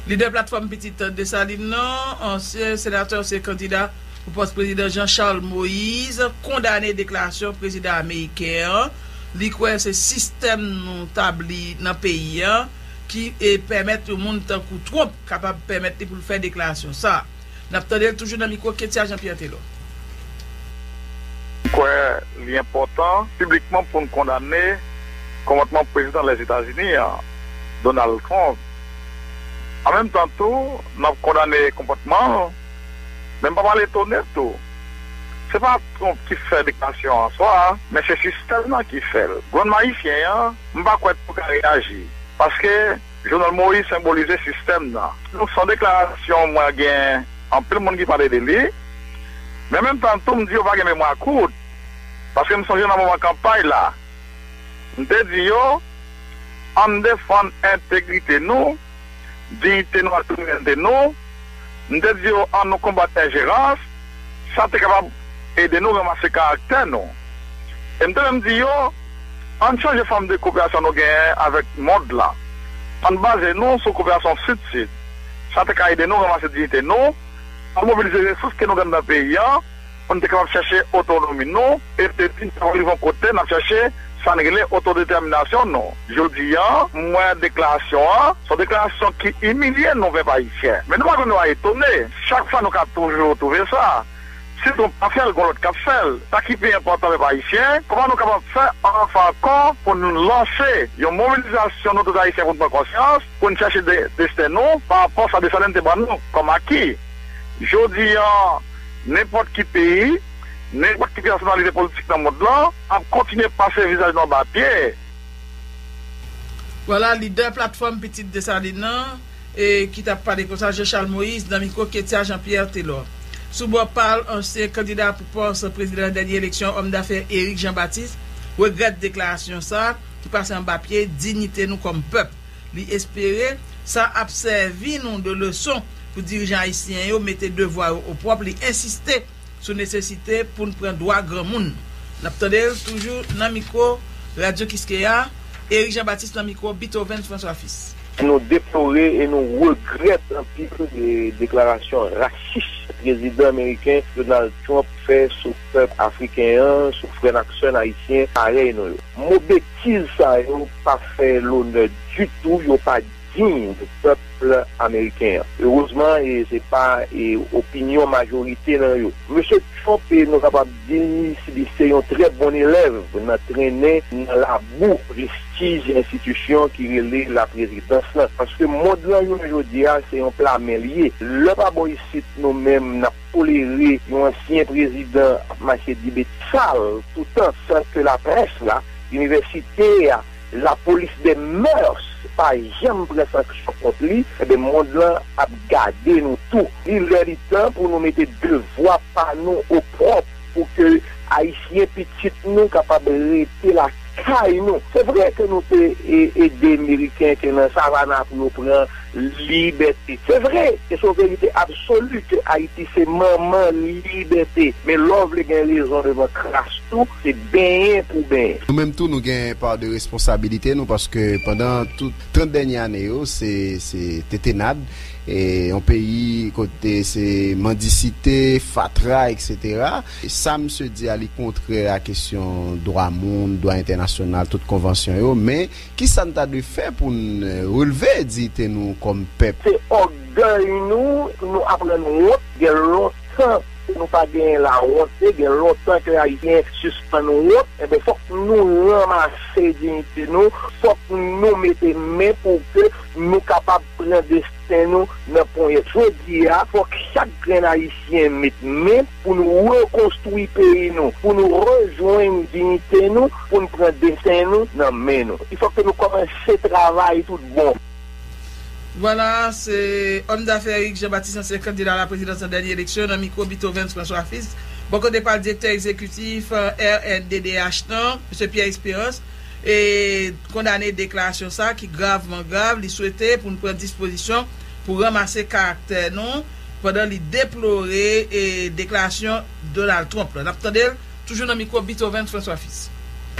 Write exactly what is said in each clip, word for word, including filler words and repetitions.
Lidè Platfòm Pitit Desalin nan, ansyen senatè, ansyen kandida pou pòs prezidan Jean Charles Moïse kondane deklarasyon prezidan ameriken an. Li kwè se sistèm nou tabli nan peyi an ki e, pèmèt yon moun tankou Trump kapab pèmèt li pou l fè deklarasyon sa a. N ap tande l toujou nan mikwo Ketia Jean Pierre Telor. M kwè li enpòtan piblikman pou n kondane konpòtman prezidan Lèzetazini an, Donald Trump. An menm tan tou, n ap kondane konpòtman l, men m pa pral etone tou. Se pa Trump ki fè deklarasyon an swa, men se sistèm nan ki fè l. Gouvenman ayisyen an, m pa kwè tou ka reyaji, paske Jovenel Moïse senbolize sistèm nan. Donk, se yon deklarasyon mwen gen anpil moun ki pale de li, men menm tan tou m di yo pa gen memwa kout, paske m sonje nan moman kanpay la, m te di yo, ann defann entegrite nou, diyite nou ak souverènte nou, m te di yo ann nou konbat enjerans, sa te kapab ede nou ranmase karaktè nou. E m te menm di yo, ann chanje fòm de koperasyon nou genyen avèk mond lan. Ann baze nou sou koperasyon sid-sid. Sa te ka ede nou ranmase diyite nou, ann mobilize resous ke nou gen nan peyi an, pou n te kapab chèche otonomi nou, e te di n t ap rive yon kote n ap chèche sa n rele otodetèminasyon nou. Jodi a, m wè deklarasyon an, se yon deklarasyon ki imilye nou pèp ayisyen. Men nou pa dwe nou etone, chak fwa nou ka toujou twouve sa. Si Trump pa fè l, gon lòt k ap fè l. Sa ki pi enpòtan, pèp ayisyen, kòman nou kapab fè ansanm ankò pou n lanse yon mobilizasyon nou tout ayisyen pou n pran konsyans, pou n chèche de, desten nou pa rapò sa Desalin te ban nou kòm aki. Jodi a, nenpòt ki peyi, nenpòt ki pèsonalite politik nan mond lan ap kontinye pase vizaj nou anba pye. Vwala, lidè Platfòm Pitit Desalin nan, e, ki t ap pale konsa, Jean Charles Moïse, nan mikwo Ketia Jean Pierre Telor. Sou bò pa l, ansyen kandida pou pòs prezidan nan dènye eleksyon, òm dafè Eric Jean Baptiste, regrèt deklarasyon sa a, ki pase anba pye diyite nou kòm pèp. Li espere sa ap sèvi nou de leson pou dirijan ayisyen yo mete devwa yo opwòp. Li ensiste sou nesesite pou n pran dwa granmoun. N ap tande l toujou nan mikwo Radyo Kiskeya, Eric Jean Baptiste nan mikwo Beethoven François Fils. Nou deplore e nou regrèt anpil deklarasyon rasis prezidan ameriken Donald Trump fè sou pèp afriken an, sou frè n ak sè n ayisyen parèy nou yo. Mo betiz sa yo pa fè lonè ditou, yo pa diy de pèp ameriken an. Erezman, e se pa e opinyon majorite nan yo. Mesye Trump, e nou kapab di li se yon trè bon elèv nan trennen nan labou prestij enstitisyon ki rele laprezidans lan. Paske mond lan jounen jodi a se yon pla men l ye. Lè pa bò isit nou menm n ap tolere yon ansyen prezidan ap mache di betiz sal toutan san ke laprès la, inivèsite a, lapolis dè mœurs pa janm pran sanksyon kont li, enben mond lan ap gade nou tou. Li lè li tan pou nou mete devwa pa nou opwòp pou ke ayisyen pitit nou kapab rete lakay nou. Se vre ke nou te e, ede meriken ke nan savana pou yo pran libète. Se vre, e se yon verite absoli ke Ayiti se manman libète. Men lè w vle gen rezon devan kras tou, se benyen pou benyen. Nou menm tou, nou gen pa de responsabilite nou, paske pandan tout trant dènye ane yo, se, se tetenad, e yon peyi kote se mandisite, fatra, etsetera. Sa misye di a, li kontrè a kesyon dwa moun, dwa entènasyonal, tout konvansyon yo, men kisa n ta dwe fè pou n relve diyite nou kòm pèp? Se ògèy nou, nou aprann wont, gen lontan nou pa genyen lawonte, gen lontan ke Ayisyen sispann wont, enben fòk nou ranmase diyite nou, fòk nou mete men pou ke nou kapab pran desten nou nan ponyèt. Jodi a, fòk chak grenn Ayisyen met men pou n rekonstwi peyi nou, pou n rejwenn diyite nou, pou n pran desten nou nan men nou. Fòk ke nou kòmanse travay tout bon. Vwala, se òm dafè Eric Jean Baptiste, ansyen kandida a la prezidans nan dènye eleksyon, nan mikwo Beethoven François Fils. Bò kote pa l, direktè egzekitif R N D D H nan, mesye Pierre Espérance, e kondane deklarasyon sa a ki gravman grav. Li swete pou n pran dispozisyon pou ranmase karaktè nou, pandan li deplore e deklarasyon Donald Trump la. N ap tande l toujou nan mikwo Beethoven François Fils.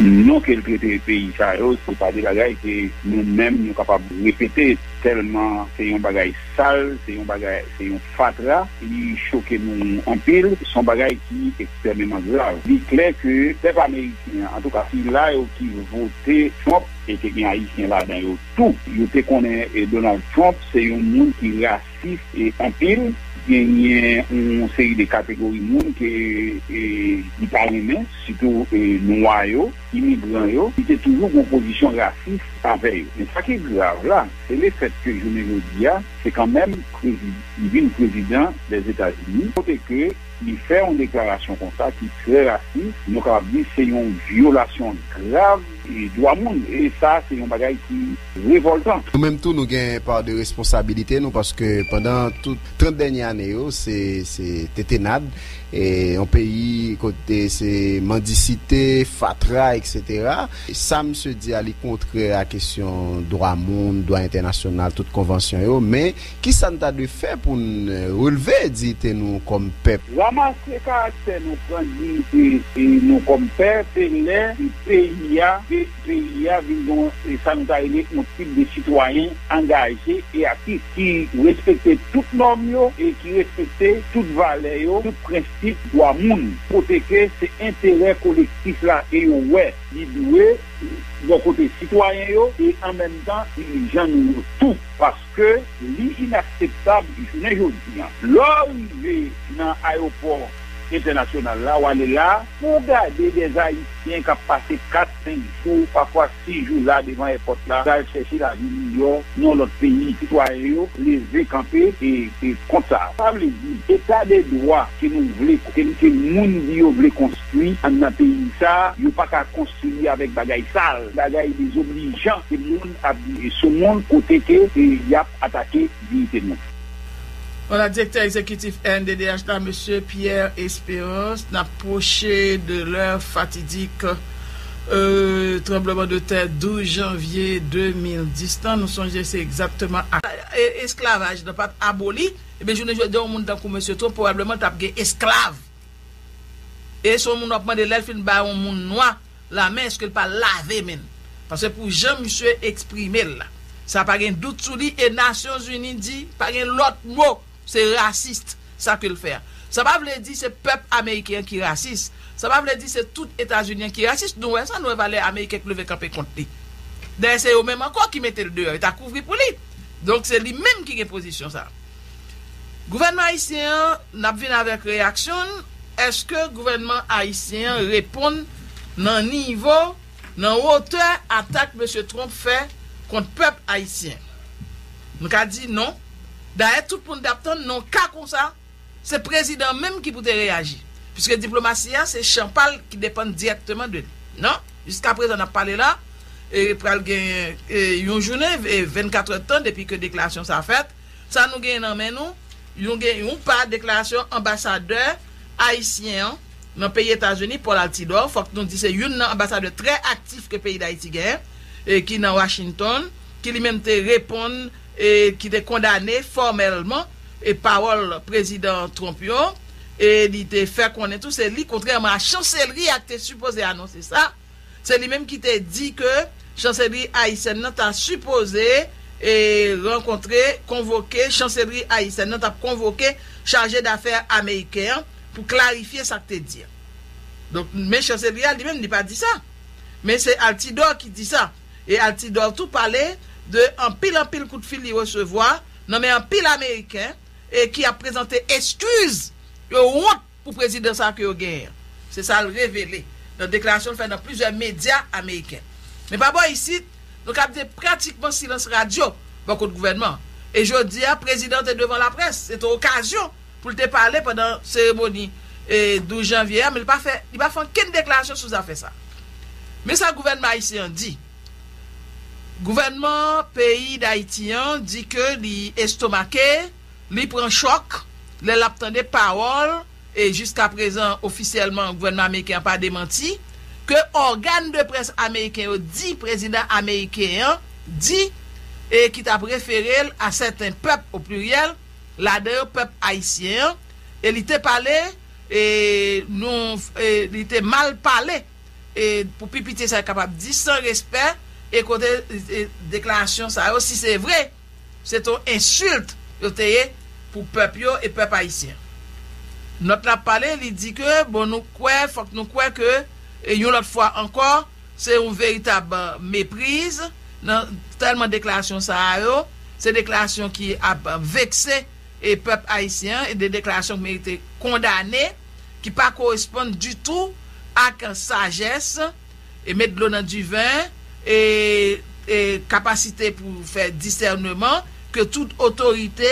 Non ke l trete peyi sa yo, se pa de bagay ke nou menm nou kapab repete. tèlman se yon bagay sal, se yon bagay, se yon fatra, li choke nou anpil, se yon bagay ki ekstrèmeman grav. Li klè ke pèp ameriken an, antouka sila yo ki vote Trump, e te gen Ayisyen ladan yo tou, yo te konnen, e, Donald Trump se yon moun ki rasis, e, anpil, genyen yon seri de kategori moun ke, e, li pa renmen, sitou, e, nwa yo, imigran yo, li te toujou gen yon pozisyon rasis avè yo. Men sa ki grav la, se lefèt ke jounen jodi a, se kanmenm prezi-, li vin prezidan Dèzetazini, kote ke li fè yon deklarasyon konsa ki trè rasis, nou kapab di se yon vyolasyon grav e dwa moun. E sa, se yon bagay ki revòltan. Nou menm tou, nou gen pa de responsabilite nou, paske pandan tout trant dènye ane yo, se, se tetenad, e yon peyi kote se mandisite, fatra, et cetera. Sa misye di a, li kontrè a kesyon dwa moun, dwa entènasyonal, tout konvansyon yo, men kisa n ta dwe fè pou n relve diyite nou kòm pèp? Ranmase karaktè nou, pran diyite, e, nou kòm pèp, se lè peyi a, pe-, peyi a vin gon, e, sa nou ta rele yon tip de sitwayen angaje e aktif, ki respekte tout nòm yo e ki respekte tout valè yo, tout prensip dwa moun, kote ke se enterè kolektif la ke yo wè li dwe bò kote sitwayen yo e an menm tan dirijan nou yo tou, paske li inakseptab jounen jodi a. Lè w rive nan ayewopò entènasyonal la, w ale la, pou w gade dè Ayisyen k ap pase kat, senk jou, pafwa sis jou la devan èpòt la, pral chèche lavi miyò nan lòt peyi. Sitwayen yo leve kanpe e, e kont sa. Sa vle di, eta de dwa ke nou vle, ke, ke moun di yo vle konstwi anndan peyi sa, yo pa ka konstwi li avèk bagay sal, bagay dezoblijan ke moun ap di sou moun, kote ke, e, y ap atake diyite moun. Vwala, direktè egzekitif R N D D H la, mesye Pierre Espérance, n ap pwoche de lè fatidik, euh, tranbleman de tè douz janvye de mil dis lan. Nou sonje se egzakteman ak, e, esklavaj nan pa t aboli. Ebyen, jounen jodi a, yon moun tankou mesye Trump, pwobableman t ap gen esklav. E se yon moun w ap mande, lè l fin bay yon moun nwa lamen, èske l pa lave men l? Paske pou jan misye eksprime l la, sa pa gen dout sou li, e Nasyonzini di, pa gen lòt mo, se rasis, sa ke l fè a. Sa pa vle di se pèp ameriken an ki rasis. Sa pa vle di se tout Etazini an ki rasis. Nou wè sa, nou wè valè ameriken k leve kanpe kont li. Dayè, se yo menm ankò ki mete l deyò, yo ta kouvri pou li. Donk, se li menm ki gen pozisyon sa. Gouvènman ayisyen an, n ap vin avèk reyaksyon n. Èske gouvènman ayisyen an reponn nan nivo, nan wotè atak mesye Trump fè kont pèp ayisyen? Nou ka di non. Dayè, tout moun t ap tann nan yon ka konsa, se prezidan an menm ki pou te reyaji. Piske diplomasi a, se chan pa l ki depann dirèkteman de li. Non? Jiskaprezan, n ap pale la, e pral gen, e, yon jounen, e, vennkat èdtan depi ke deklarasyon sa a fèt. Sa nou genyen nan men nou, nou gen yon pa deklarasyon anbasadè ayisyen an nan peyi Etazini, Paul Altidor. Fòk nou di se youn nan anbasadè trè aktif ke peyi Dayiti genyen, e ki nan Washington, ki li menm te reponn, e ki te kondane fòmèlman, e pawòl prezidan Trump yo, e li te fè konnen tou se li, kontrèman a chanselri a ki te sipoze anonse sa, se li menm ki te di ke chanselri ayisyèn nan ta sipoze, e, rankontre, konvoke, chanselri ayisyèn nan t ap konvoke chaje dafè ameriken an pou klarifye sa k te di a. Donk, men chanselri a li menm, li pa di sa. Men se Altidor ki di sa. E Altidor tou pale de anpil, anpil kout fil li resevwa nan men anpil ameriken, e ki ap prezante eskiz, yo wont pou prezidan sa ke yo genyen an. Se sa l revele nan deklarasyon l fè nan plizyè medya ameriken. Men pa bò isit, nou ka di pratikman silans radyo bò kot gouvènman an. E jodi a, prezidan an te devan laprès, se te okazyon pou l te pale pandan seremoni, e, douz janvye a, men li pa fè, li pa fè ankenn deklarasyon sou zafè sa. Men sa gouvènman ayisyen an di. Gouvènman peyi Dayiti an di ke li estomake, li pran chòk lè l ap tande pawòl, e jiskaprezan, ofisyèlman, gouvènman ameriken an pa demanti, ke ògàn de près ameriken yo di prezidan ameriken an di, e ki t ap refere l a sèten pèp, o pliryèl, ladan yo pèp ayisyen an, e li te pale, e nou, e li te mal pale, e pou pi piti sa yo kapab di, san respè, e kote, e deklarasyon sa yo, si se vre, Se te yon ensilt yo te ye pou pèp yo e pèp ayisyen. Nòt la pale, li di ke, bon, nou kwè, fòk nou kwè ke, e yon lòt fwa ankò, se yon veritab, euh, mepriz nan tèlman deklarasyon sa a yo, se deklarasyon ki ap vekse e pèp ayisyen an, e de deklarasyon ki merite kondane, ki pa koresponn ditou ak sajès, e met dlo nan diven, e, e kapasite pou fè disèneman ke tout otorite,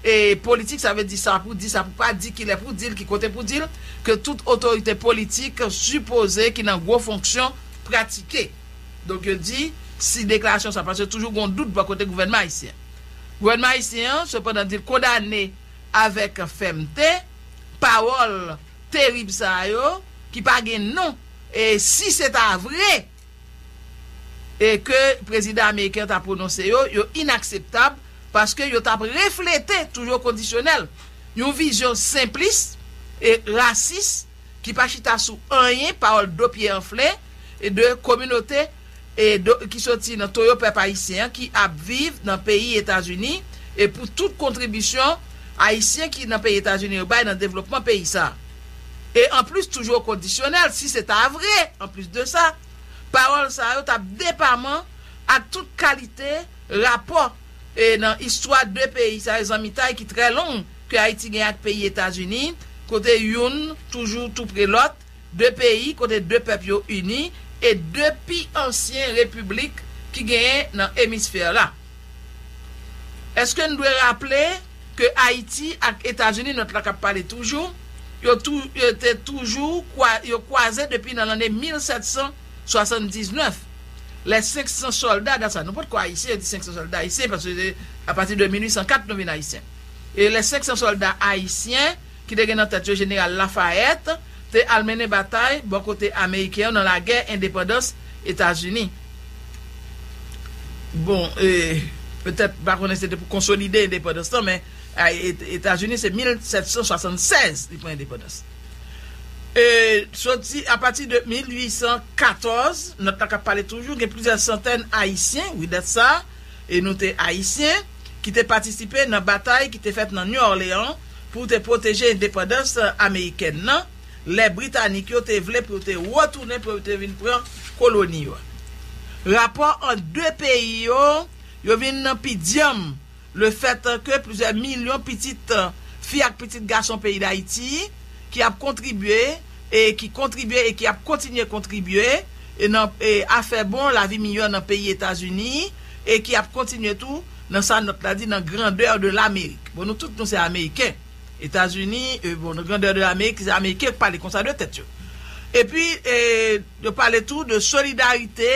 e politik, sa vle di sa pou di, sa pou pa di, kilè pou di l, ki kote pou di l, ke tout otorite politik sipoze ki nan gwo fonksyon pratike. Donk, yo di, si deklarasyon sa, paske toujou gon dout bò kote gouvènman ayisyen. Gouvènman ayisyen an, sepandan, di l kondane avèk fèmte pawòl terib sa yo, ki pa gen non, e si se ta vre, e ke prezidan ameriken an ta pwononse yo, yo inakseptab, paske yo t ap reflete, toujou kondisyonèl, yon vizyon senplis e rasis ki pa chita sou anyen, pawòl do pye anfle, e de kominote, e do, ki soti nan toyo pèp ayisyen an ki ap viv nan peyi Etazini, e pou tout kontribisyon ayisyen ki nan peyi Etazini yo bay nan devlopman peyi sa a. E anplis, toujou kondisyonèl, si se ta vre, anplis de sa, pawòl sa yo t ap depaman ak tout kalite rapò, e nan istwa de peyi sa yo, zanmitay ki trè long ke Ayiti gen ak peyi Etazini, kote youn toujou tou pre lòt, de peyi kote de pèp yo ini, e de pi ansyen repiblik ki genyen nan emisfè la. Èske n dwe raple ke Ayiti ak Etazini, nòt la k ap pale toujou, yo tou, yo te toujou kwa, yo kwaze depi nan lane mil sèt san swasann diznèf. Lè senk san sòlda, dat sa, nou potko ayisyen, yo di senk san sòlda ayisyen, paske se apati de mil uit san kat nou vin ayisyen. E lè senk san sòlda ayisyen, ki te gen nan tèt yo jeneral Lafayette, te al mennen batay bò kote ameriken yo nan lagè endepandans Etazini. Bon, e, petèt, m pa konnen se te pou konsolide endepandans lan, men, a, E-, Etazini se mil sèt san swasannsèz li pran endepandans. E, soti apati de mil uit san katòz, nòt la k ap pale toujou, gen plizyè santèn ayisyen, wi, dat sa, e nou te ayisyen, ki te patisipe nan batay ki te fèt nan New Orleans pou te pwoteje endepandans amerikèn nan, lè Britanik yo te vle pou yo te retounen, pou yo te vin pran koloni yo. Rapò ant de peyi yo, yo vin nan pi dyanm lefètke plizyè milyon pitit fi ak pitit gason peyi Dayiti ki ap kontribye, e ki kontribye e ki ap kontinye kontribye, e nan, e afè bon lavi miyò nan peyi Etazini, e ki ap kontinye tou nan sa nòt la di nan grandeur de l'Amérique. Bon, nou tout nou se Ameriken. Etazini, e, bon, nan grandeur de l'Amérique, se Ameriken k pale konsa de tèt yo. Epi, e, yo pale tou de solidarite,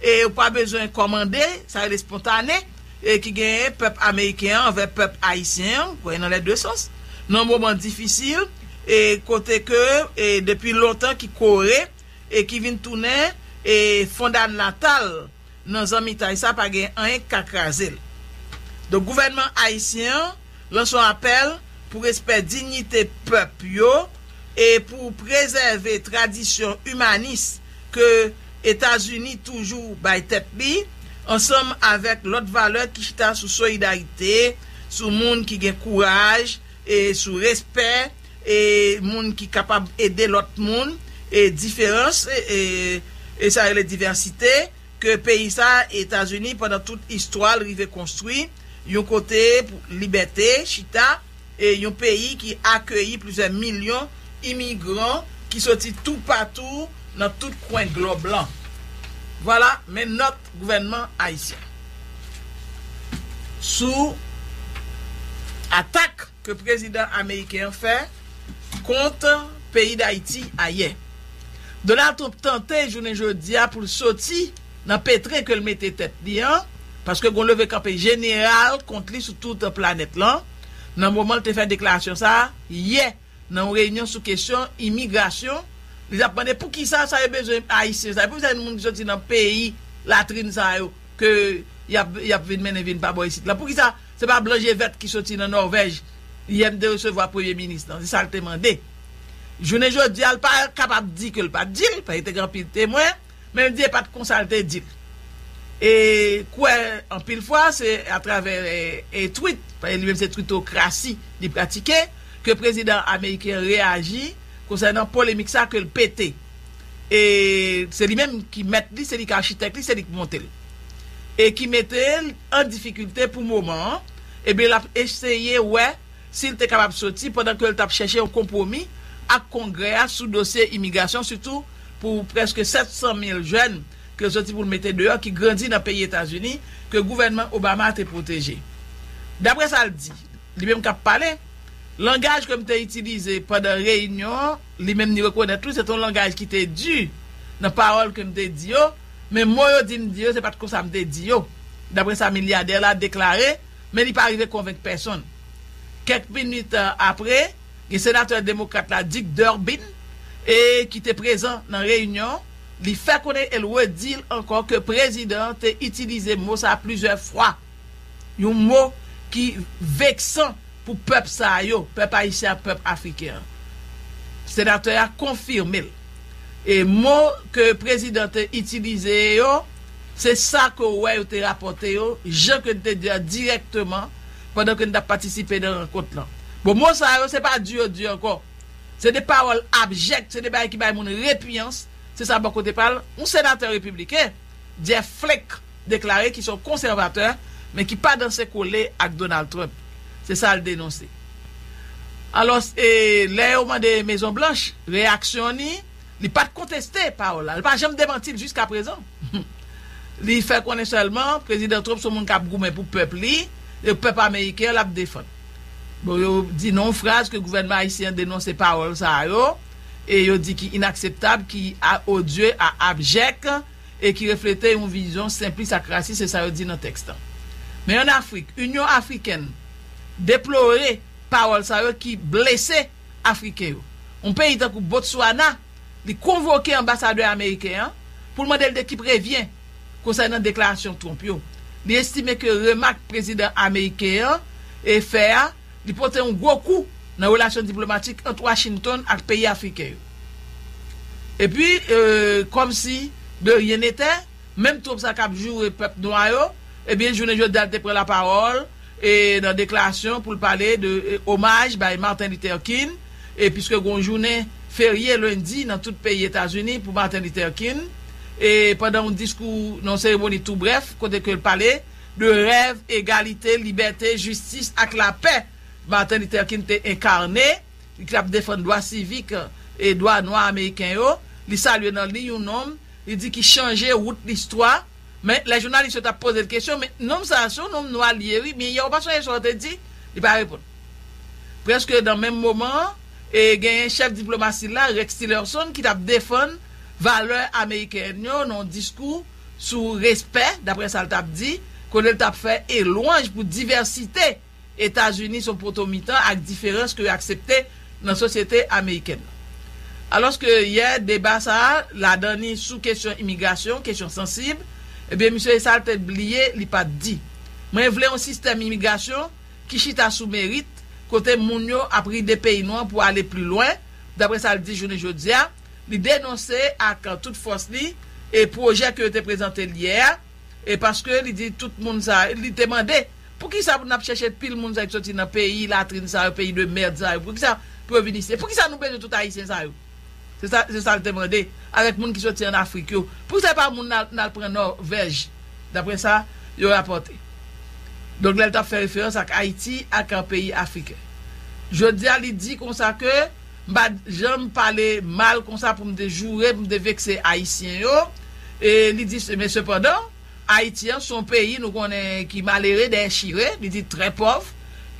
e yo pa bezwen kòmande, sa rele spontane, e ki genyen pèp ameriken an anvè pèp ayisyen an, kwè nan lè de sans, nan moman difisil, e kote ke, e depi lontan ki kore, e ki vin tounen, e fondanatal nan zanmitay sa, pa gen anyen k ka kraze l. Donk, gouvènman ayisyen an lanse yon apèl pou respè diyite pèp yo e pou prezève tradisyon imanis ke Etazini toujou bay tèt li, ansanm avèk lòt valè ki chita sou solidarite, sou moun ki gen kouraj, e sou respè, e moun ki kapab ede lòt moun, e diferans, e, e, e sa rele divèsite, ke peyi sa, Etazini, pandan tout istwa l, rive konstwi yon kote pou libète, chita, e yon peyi ki akeyi plizyè milyon imigran ki soti toupatou nan tout kwen glòb lan. Vwala, men nòt gouvènman ayisyen sou atak ke prezidan ameriken an fè kont peyi Dayiti ayè. Donald Trump tante jounen jodi a pou l soti nan petren ke l mete tèt li an, paske gon leve kanpe jeneral kont li sou tout planèt lan, nan moman l te fè deklarasyon sa a yè, nan yon reyinyon sou kesyon imigrasyon, li t ap mande poukisa sa yo bezwen Ayisyen sa yo, poukisa moun ki soti nan peyi latrin sa yo, ke y ap, y ap vin mennen vin pa bò isit la. Poukisa se pa blan je vèt ki soti nan Nòvèj, yè m te resevwa premye minis lan, se sa l te mande. Jounen jodi a, l pa kapab di ke l pa t di l, paske te gen anpil temwen, men l di e pa t konsa l te di l. E kwè anpil fwa se atravè e, e tweet, li menm se twitokrasi li pratike, ke prezidan ameriken an reyaji konsènan polemik sa ke l pete. E se li menm ki mèt li, se li ki achitèk li, se li ki monte l. E ki mete l an difikilte pou moman an, ebyen l ap eseye wè si l te kapab soti pandan ke l t ap chèche yon konpwomi ak Kongrè a sou dosye imigrasyon, sitou pou prèske sèt san mil jèn ke l soti pou l mete deyò, ki grandi nan peyi Etazini, ke gouvènman Obama te pwoteje. Daprè sa l di, li menm k ap pale, langaj ke m te itilize pandan reyinyon an, li menm li rekonèt tou, se te yon langaj ki te di nan pawòl ke m te di yo, men mo yo di m di yo, se pa t konsa m te di yo, daprè sa milyadè la deklare, men li pa rive konvenk pèsonn. Kèk minit apre, gen senatè demokrat la, Dick Durbin, e ki te prezan nan reyinyon, li fè konnen e l redi l ankò ke prezidan an te itilize mo sa a plizyè fwa. Yon mo ki veksan pou pèp sa yo, pèp ayisyen ak pèp afriken an. Senatè a konfime l. E mo ke prezidan te itilize yo, se sa ke w wè yo te rapòte yo, jan ke n te di a dirèkteman pandan ke n t ap patisipe nan rankont lan. Bon, mo sa yo, se pa di yo di ankò. Se de pawòl abjèk, se de bagay ki bay moun repiyans. Se sa bò kote pa l, yon senatè repibliken, Jeff Flake, deklare ki se yon konsèvatè, men ki pa danse kole ak Donald Trump. Se sa l denonse. Alò, e, lè yo mande Mezon Blanch reyaksyon li, li pa t konteste pawòl la. Li pa janm demanti l jiska prezan. Li fè konnen sèlman prezidan Trump se yon moun k ap goumen pou pèp li, e pèp ameriken an l ap defann. Bon, yo di nan yon fraz ke gouvènman ayisyen an denonse pawòl sa yo, e yo di ki inakseptab, ki a, odye a, abjèk, e ki reflete yon vizyon senplis ak rasis, se sa yo di nan tèks lan. Men ann Afrik, Inyon Afrikèn deplore pawòl sa yo ki blese Afriken yo. Yon peyi tankou Botswana, li konvoke anbasadè ameriken an pou l mande l de ki prevyen konsènan deklarasyon Trump yo. Li estime ke remak prezidan ameriken an e fè a, li pote yon gwo kou nan relasyon diplomatik ant Washington ak peyi afriken yo. Epi, e, kòmsi de rien n'était, menm Trump sa k ap joure pèp nwa yo, ebyen, jounen jodi a, l te pran lapawòl, e, nan deklarasyon pou l pale de, e, omaj bay Martin Luther King, e, piske gen yon jounen ferye lendi nan tout peyi Etazini pou Martin Luther King, e, pandan yon diskou nan yon seremoni tou brèf, kote ke l pale de rèv, egalite, libète, jistis ak lapè Martin Luther King te enkane, li t ap defann dwa sivik e dwa nwa ameriken yo, li salye nan li yon nonm, li di ki chanje wout listwa, men lè jounalis yo t ap poze l kesyon, men nonm sa a se yon nonm nwa li ye wi, men yè w pa sonje sa w te di, li pa reponn. Prèske nan menm moman an, e genyen chèf diplomasi la, Rex Tillerson, ki t ap defann valè amerikèn yo nan yon diskou sou respè, daprè sa l t ap di, kote l t ap fè elwanj pou divèsite Etazini se yon poto mitan ak diferans ke yo aksepte nan sosyete amerikèn nan. Alòske yè, deba sa a, ladan li sou kesyon imigrasyon, kesyon sansib, ebyen, misye Esal te bliye, li pa t di. Mwen vle yon sistèm imigrasyon ki chita sou merit, kote moun yo ap ride peyi nou an pou ale pli lwen, daprè sa l di jounen jodi a, li denonse ak tout fòs li e pwojè ke yo te prezante l yè a, e paske li di tout moun sa, li te mande, poukisa pou n ap chèche pil moun sa yo ki soti nan peyi latrin sa yo, peyi de mèd sa yo, poukisa pou yo vin isi? Poukisa nou bezwen tout ayisyen sa yo? Se sa, se sa l te mande, avèk moun ki soti ann Afrik yo. Poukisa e pa moun n al, n al pran Nòvèj, daprè sa yo rapòte. Donk, lè l t ap fè referans ak Ayiti ak peyi afriken. Jodi a, li di konsa ke m pa t janm pale mal konsa pou m te joure, pou m te vekse Ayisyen yo. E li di, men sepandan, Ayiti an se yon peyi, nou konnen, ki malere, dèyè chire, li di trè pòv,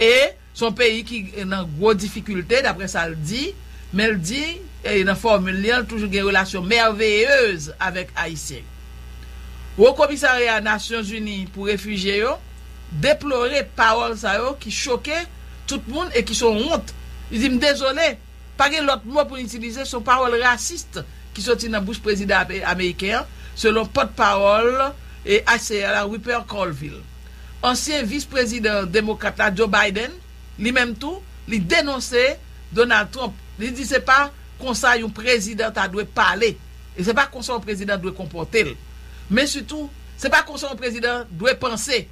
e se yon peyi ki nan gwo difikilte, daprè sa l di, men l di, e nan fòmil li an, l toujou gen relasyon mèveyez avèk Ayisyen yo. Wo Komisarya Nasyonzini pou Refijye yo deplore pawòl sa yo ki choke tout moun e ki se yon wont. Li di, "M dezole, pa gen lòt mo pou n itilize, se yon pawòl rasis ki soti nan bouch prezidan ame-, ameriken an," selon pòtpawòl e H C R la, Rupert Colville. Ansyen vis prezidan demokrat la, Joe Biden, li menm tou, li denonse Donald Trump. Li di se pa konsa yon prezidan ta dwe pale. E se pa konsa yon prezidan dwe konpòte l. Men sitou, Se pa konsa yon prezidan dwe panse.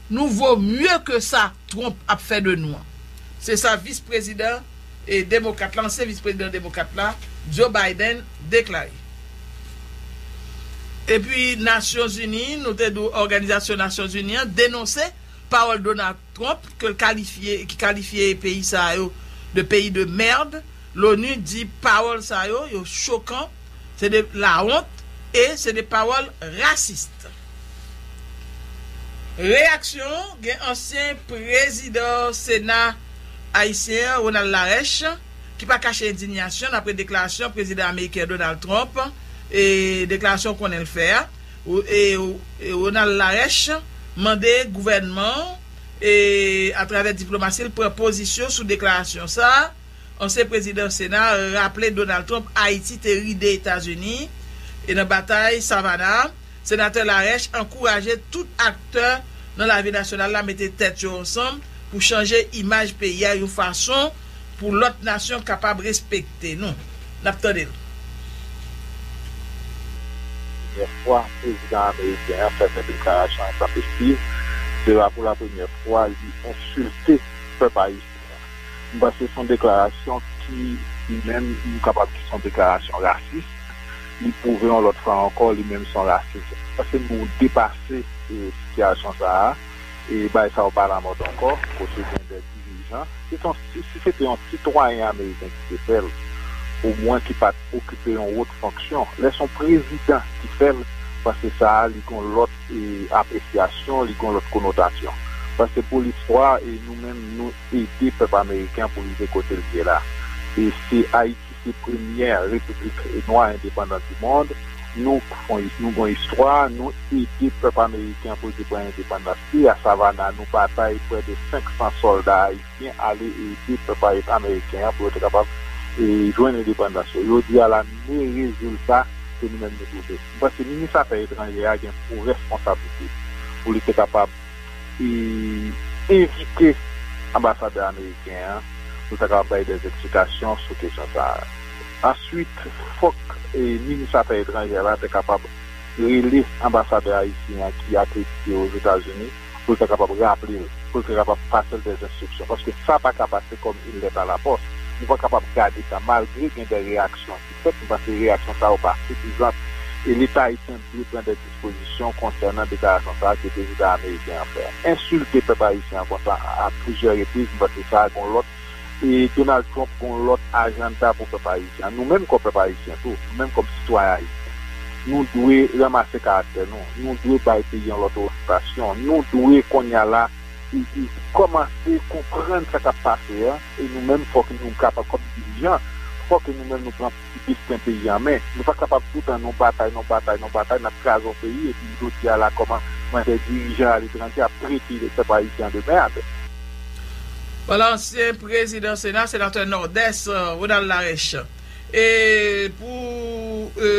Nou vo mye ke sa Trump ap fè de nou an. Se sa vis prezidan e demokrat la, ansyen vis prezidan demokrat la, Joe Biden, deklare. Epi Nasyonzini, nou te di w Òganizasyon Nasyonzini an denonse pawòl Donald Trump ke l kalifye, ki kalifye peyi sa yo de peyi de merde. Loni di pawòl sa yo, yo chokan, se de lawont e se de pawòl rasis. Reyaksyon gen ansyen prezidan Sena ayisyen an, Ronald Larèche, ki pa kache endinyasyon l apre deklarasyon prezidan ameriken Donald Trump, e deklarasyon w konnen l fè a. E, e Ronald Larèche mande gouvènman an, e atravè diplomasi l, pran pozisyon sou deklarasyon sa a. Ansyen prezidan Sena a raple Donald Trump Ayiti te ride Etazini, e nan batay Savannah, Senatè Larèche ankouraje tout aktè nan lavi nasyonal la mete tèt yo ansanm pou chanje imaj peyi a yon fason pou lòt nasyon kapab respekte nou. N ap tande l. Premyè fwa prezidan ameriken an fè fè deklarasyon entempestiv, se pa pou la premyè fwa li ensilte pèp ayisyen an. M panse se yon deklarasyon ki, li menm, nou kapab di se yon deklarasyon rasis. Li pwouve yon lòt fwa ankò, li menm se yon rasis. M panse nou depase e, sitiyasyon sa a. E bay sa yo pa lamòd ankò, kote gen de dirijan. Si se yon, si, si se te yon sitwayen ameriken ki te fè l, omwen ki pa t okipe yon wot fonksyon, lè se yon prezidan ki fè l, m panse sa a, li gen yon lòt e, apresyasyon, li gen yon lòt konotasyon. Paske pou listwa, e, nou menm, nou ede pèp ameriken an pou rive kote l ye la. E se Ayiti se premyè repiblik nwa endepandan di mond. Nou, nou gen istwa, nou ede pèp ameriken an pou l te pran endepandans li. A Savannah, nou batay prè de senk san sòlda ayisyen ale ede pèp ameriken an pou yo te kapab e, jwenn endepandans yo. Jodi a la, men rezilta ke nou menm nou twouve. M panse minis afè etranjè a gen pou responsablite pou li te kapab e, envite anbasadè ameriken an pou l ta kapab bay de eksplikasyon sou kesyon sa a. Answit, fòk e, minis afè etranjè la te kapab rele anbasadè ayisyen an ki akredite Ozetazini pou l ta kapab raple l, pou l ta kapab pase l de enstriksyon. Paske sa pa ka pase kòm une lettre à la poste. Nou pa kapab gade sa, malgre gen de reyaksyon ki fèt, m panse reyaksyon sa yo pa sifizan. E Leta ayisyen dwe pran de dispozisyon konsènan deklarasyon sa a ke prezidan ameriken an fè. Ensilte pèp ayisyen an konsa a plizyè repriz, m panse sa a gen yon lòt e Donald Trump gen yon lòt ajanda pou pèp ayisyen an. Nou menm kòm pèp ayisyen tou, nou menm kòm sitwayen ayisyen, nou dwe ranmase karaktè nou, nou dwe bay peyi an lòt oryantasyon, nou dwe kounye a la e, e, kòmanse konprann sa k ap pase a, e nou menm fòk nou kapab kòm dirijan, fòk nou menm nou pran desten peyi an men. Nou pa kapab toutan nan batay, nan batay, nan batay, n ap kraze yon peyi, epi jodi a la kòman mwen de dirijan aletranje ap trete pèp ayisyen an de mèd. Vwala ansyen prezidan Sena, senatè Nòdès, Ronald Larèche. E pou e,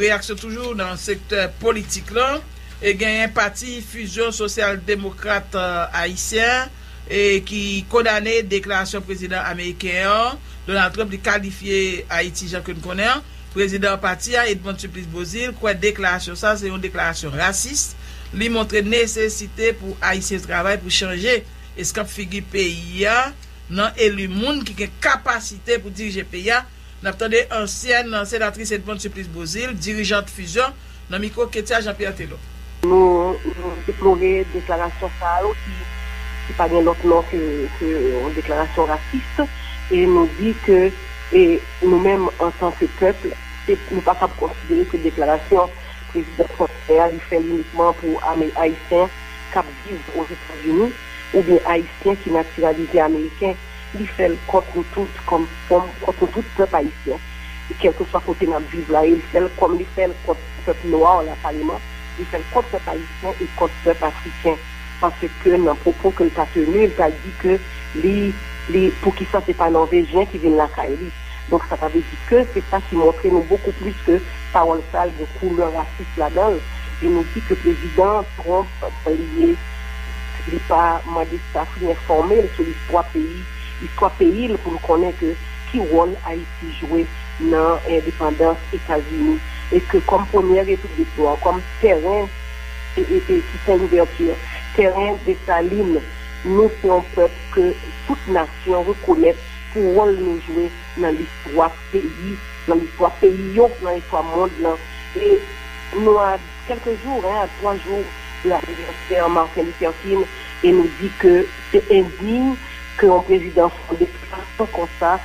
reyaksyon toujou nan sektè politik lan, e genyen Pati Fizyon Sosyal Demokrat e, Ayisyen e, ki kondane deklarasyon prezidan ameriken an, Donald Trump, li kalifye Ayiti jan ke n konnen an. Prezidan pati a, Edmonde Supplice Beauzile, kwè deklarasyon sa se yon deklarasyon rasis. Li montre nesesite pou Ayisyen travay pou chanje eskanp figi peyi a nan eli moun ki gen kapasite pou dirije peyi a. N ap tande ansyèn senatris Edmonde Supplice Beauzile, dirijant Fizyon, nan mikwo Ketia Jean Pierre Telor. Nou, nou deplore deklarasyon sa yo ki, ki pa gen lòt non ke, ke yon deklarasyon rasis. E nou di ke e nou menm antanke pèp, se, nou pa kab konsidere ke deklarasyon prezidan Trump fè a, li fè l inikman pou Ayisyen k ap viv Ozetazini oubyen Ayisyen ki natiralize ameriken. Li fè l kont nou tout, kòm, kòm, kont nou tout pèp ayisyen, kèlkeswa kote n ap viv la, e li fè l kòm li fè l kont pèp nwa la, kaleman, li fè l kont pèp ayisyen e kont pèp afriken. Paske nan pwopo ke l ta teni, l ta di ke li, li, poukisa se pa Nòvejyen ki vin lakay li. Donk, sa ta vle di ke se sa ki montre nou bokou plis ke pawòl sa a gen koulè rasis ladan l. E nou di ke prezidan Trump, li, li pa mande staf li enfòme l sou listwa peyi, istwa peyi l pou l konnen ke ki wòl Ayiti jwe nan endepandans Etazini. E ke kòm premyè repiblik nwa, kòm tèren e, e, e ki fè louvèti. Tèren Desalin, nou se yon pèp ke tout nasyon rekonèt pou wòl nou jwe nan listwa peyi, nan listwa peyi yo, nan listwa mond lan. E nou a kèlke jou, en, a twa jou de anivèsè Martin Luther King, e nou di ke se endiy ke yon prezidan fè yon deklarasyon konsa.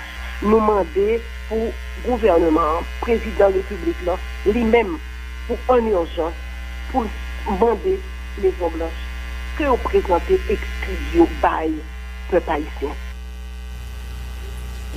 Nou mande pou gouvènman an, prezidan repiblik lan, li menm, pou an ijans, pou l mande Mezon Blanch ke yo prezante ekskiz yo bay pèp ayisyen.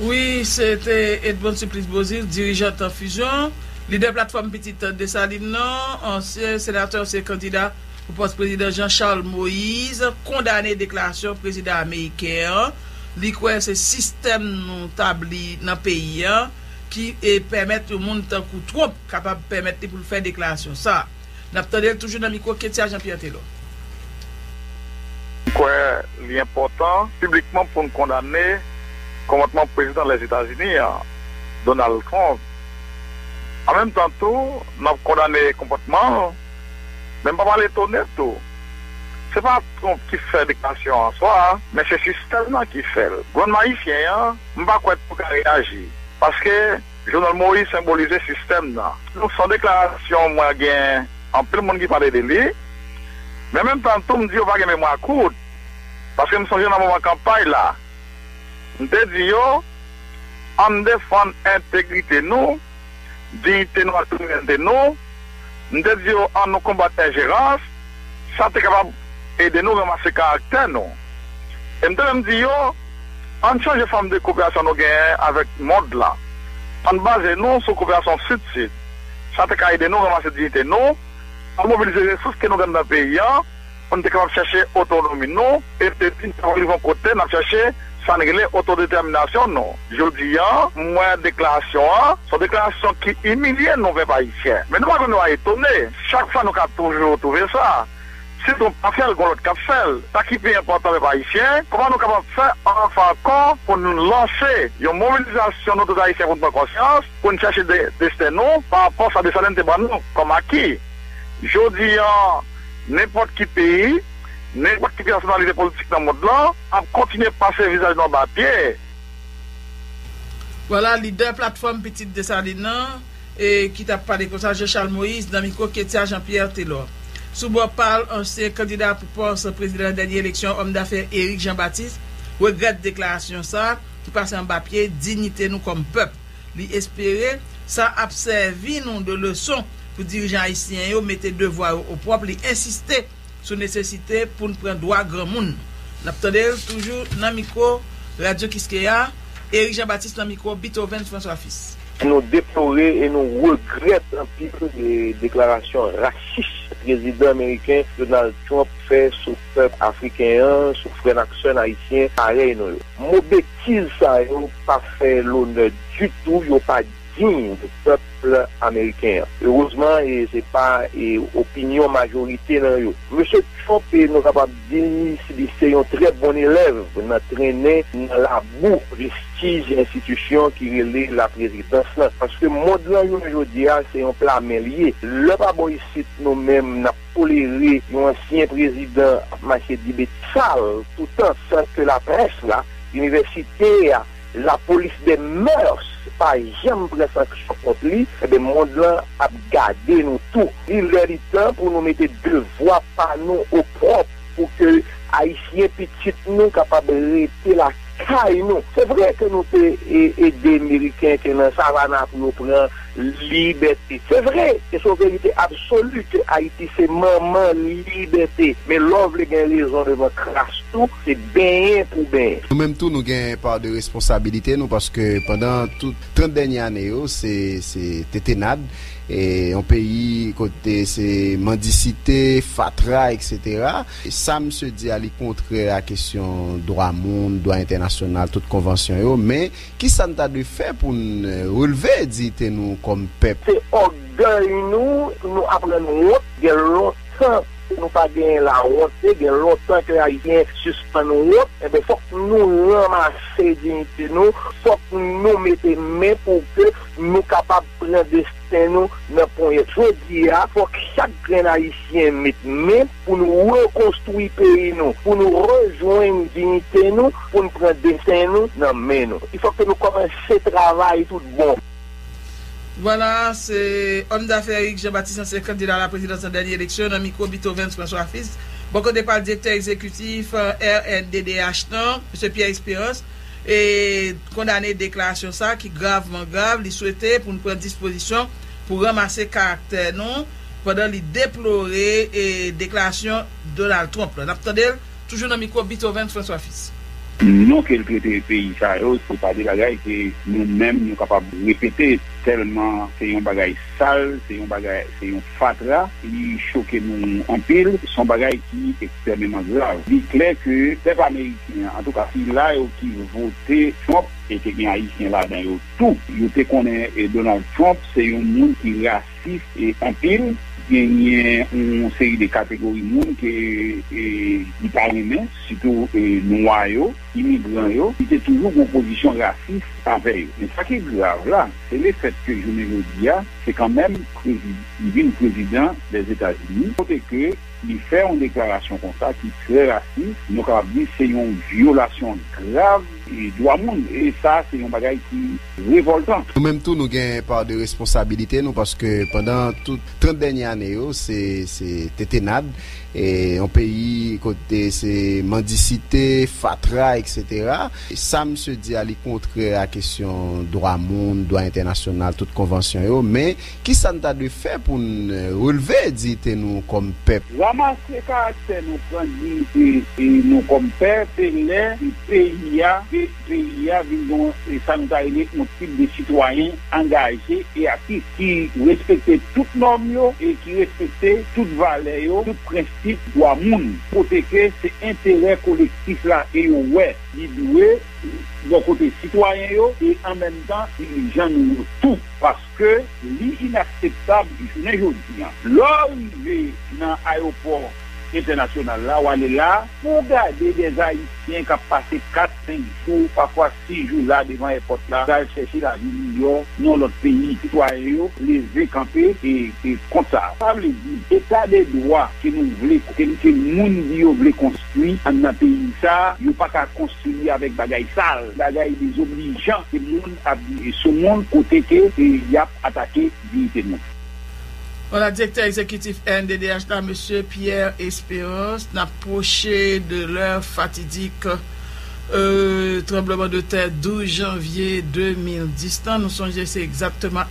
Wi, se te Edmonde Supplice Beauzile, dirijan Tan Fusion, lidè platfòm Pitit Desalin nan, ansyen senatè, ansyen kandida pou pòs prezidan Jean Charles Moïse, kondane deklarasyon prezidan ameriken an. Li kwè se sistèm nou tabli nan peyi an ki, e, pèmèt yon moun tankou Trump kapab pèmèt li pou l fè deklarasyon sa a. N ap tande l toujou nan mikwo Ketia Jean Pierre Telor. M kwè li enpòtan piblikman pou n kondane konpòtman prezidan Lèzetazini an, Donald Trump. An menm tan tou, n ap kondane konpòtman l, men m pa pral etone tou. Se pa Trump ki fè deklarasyon an swa, men se sistèm nan ki fè l. Gouvenman ayisyen an, m pa kwè tou ka reyaji. Paske Jovenel Moïse senbolize sistèm nan. Donk, se yon deklarasyon mwen gen anpil moun ki pale de li. Men menm tan tou, m di yo pa gen memwa kout. Paske m sonje nan moman kanpay la, m te di yo, ann defann entegrite nou, diyite nou ak souverènte nou. M te di yo, ann nou konbat enjerans, sa te kapab ede nou ranmase karaktè nou. E m te menm di yo, ann chanje fòm de koperasyon nou genyen avèk mond lan. Ann baze nou sou koperasyon sid-sid. Sa te ka ede nou ranmase diyite nou, ann mobilize resous ke nou gen nan peyi an, pou n te kapab chèche otonomi nou, e peyi n kapab rive yon kote n ap chèche sa n rele otodetèminasyon nou. Jodi a, m wè deklarasyon an, se yon deklarasyon ki imilye nou, pèp ayisyen. Men nou pa dwe nou etone. Chak fwa nou ka toujou twouve sa. Si Trump pa fè l, gon lòt k ap fè l. Sa ki pi enpòtan, pèp ayisyen, kòman nou kapab fè ansanm ankò pou nou lanse yon mobilizasyon nou tout ayisyen pou n pran konsyans, pou n chèche de, desten nou, pa rapò sa Desalin te ban nou kòm aki. Jodi a, nenpòt ki peyi, nenpòt ki nasyonalite politik nan mond lan ap kontinye pase vizaj nou anba pye. Vwala, lidè platfòm Pitit Desalin nan, e, ki t ap pale konsa, Jean Charles Moïse, nan mikwo Ketia Jean Pierre Telor. Sou bò pa l, ansyen kandida pou pòs prezidan nan dènye eleksyon, òm dafè Eric Jean Baptiste, regrèt deklarasyon sa a, ki pase anba pye diyite nou kòm pèp. Li espere sa ap sèvi nou de leson pou dirijan ayisyen yo mete devwa yo opwòp. Li ensiste sou nesesite pou n pran dwa granmoun. N ap tande l toujou nan mikwo Radyo Kiskeya, Eric Jean Baptiste nan mikwo Beethoven François Fils. Nou deplore e nou regrèt anpil de deklarasyon rasis prezidan ameriken Donald Trump fè sou pèp afriken an, sou frè n ak sè n ayisyen parèy nou yo. Mo betiz sa yo pa fè lonè ditou, yo pa diy de pèp ameriken an. Erezman, e se pa, e, opinyon majorite nan yo. Mesye Trump, e, nou kapab di li, li se yon trè bon elèv nan trennen nan labou prestij enstitisyon ki rele laprezidans lan. Paske mond lan jounen jodi a, se yon pla men li ye. Lè pa bò isit, nou menm, n ap tolere yon ansyen prezidan ap mache di betiz sal toutan san ke laprès la, inivèsite a, lapolis dè mœurs pa janm pran sanksyon kont li, enben, mond lan ap gade nou tou. Li lè li tan pou nou mete devwa pa nou opwòp pou ke Ayisyen pitit nou kapab rete lakay nou. Se vre ke nou te, e, ede Meriken ke nan Savannah pou yo pran libète. Se vre, e se yon verite absoli ke Ayiti se manman libète. Men lè w vle gen rezon devan kras tou, se benyen pou benyen. Nou menm tou, nou gen pa de responsabilite nou, paske pandan tout trant dènye ane yo, se, se tetenad, e yon peyi kote se mandisite, fatra, etsetera. Sa misye di a, li kontrè a kesyon dwa moun, dwa entènasyonal, tout konvansyon yo, men kisa n ta dwe fè pou n, e, relve diyite nou kòm pèp? Se ògèy nou, nou aprann wont. Gen lontan ke nou pa genyen lawonte, gen lontan ke Ayisyen sispann wont. Enben, fòk nou ranmase diyite nou, fòk nou mete men pou ke nou kapab pran desten Sen nou nan ponyèt. Jodi a, fòk chak grenn Ayisyen met men pou nou rekonstwi peyi nou, pou nou rejwenn diyite nou, pou n pran desten nou nan men nou. Fòk ke nou kòmanse travay tout bon. Vwala, se òm dafè Eric Jean Baptiste, ansyen kandida a la prezidans nan dènye eleksyon, nan mikwo Beethoven François Fils. Bò kote pa l, direktè egzekitif R N D D H lan, mesye Pierre Espérance, e kondane deklarasyon sa a ki gravman grav. Li swete pou n pran dispozisyon pou ranmase karaktè nou, pandan li deplore e deklarasyon Donald Trump la. N ap tande l toujou nan mikwo Beethoven François Fils. Non ke l trete peyi sa yo, se pa de bagay ke nou menm nou kapab repete, tèlman se yon bagay sal, se yon bagay, se yon fatra, li choke nou anpil, se yon bagay ki ekstrèmeman grav. Li klè ke pèp ameriken an, antouka sila yo ki vote Trump, e te gen Ayisyen ladan yo tou, yo te konnen Donald Trump se yon moun ki rasis anpil, genyen yon seri de kategori moun ke li pa renmen, sitou nwa yo, imigran yo, li te toujou gen yon pozisyon rasis avè yo. Men sa ki grav la, se lefèt ke jounen jodi a, se kanmenm li vin prezidan Lèzetazini, kote ke li fè yon deklarasyon konsa ki trè rasis, nou kapab di se yon vyolasyon grav dwa moun, e sa se yon bagay ki revòltan. Nou menm tou nou gen pa de responsabilite nou, paske pandan tout trant dènye ane yo, se se tetenad, e yon peyi kote se mandisite, fatra, eksetera. Sa misye di a, li kontrè a kesyon dwa moun, dwa entènasyonal, tout konvansyon yo, men kisa n ta dwe fè pou n relve diyite nou kòm pèp? Ranmase karaktè nou, pran diyite nou kòm pèp, se lè peyi a, peyi a vin gen sa nou ta rele yon tip de sitwayen angaje e aktif, ki respekte tout nòm yo e ki respekte tout valè yo, tout prensip dwa moun, kote ke se enterè kolektif la ke yo wè li dwe bò kote sitwayen yo e an menm tan dirijan nou yo tou, paske li inakseptab jounen jodi a. Lè w rive nan ayewopò entènasyonal la, w ale la, pou w gade dèzayisyen k ap pase kat, senk jou, pafwa sis jou la devan èpòt la, pral chèche lavi miyò nan lòt peyi. Sitwayen yo leve kanpe e, e kont sa. Sa vle di, eta de dwa ke nou vle, ke, ke moun di yo vle konstwi anndan peyi sa, yo pa ka konstwi li avèk bagay sal, bagay dezoblijan ke moun ap di sou moun, kote ke, e, y ap atake diyite moun. Vwala, direktè egzekitif R N D D H la, mesye Pierre Espérance, n ap pwoche de lè fatidik euh, tranbleman de tè douz janvye de mil dis lan. Nou sonje se egzakteman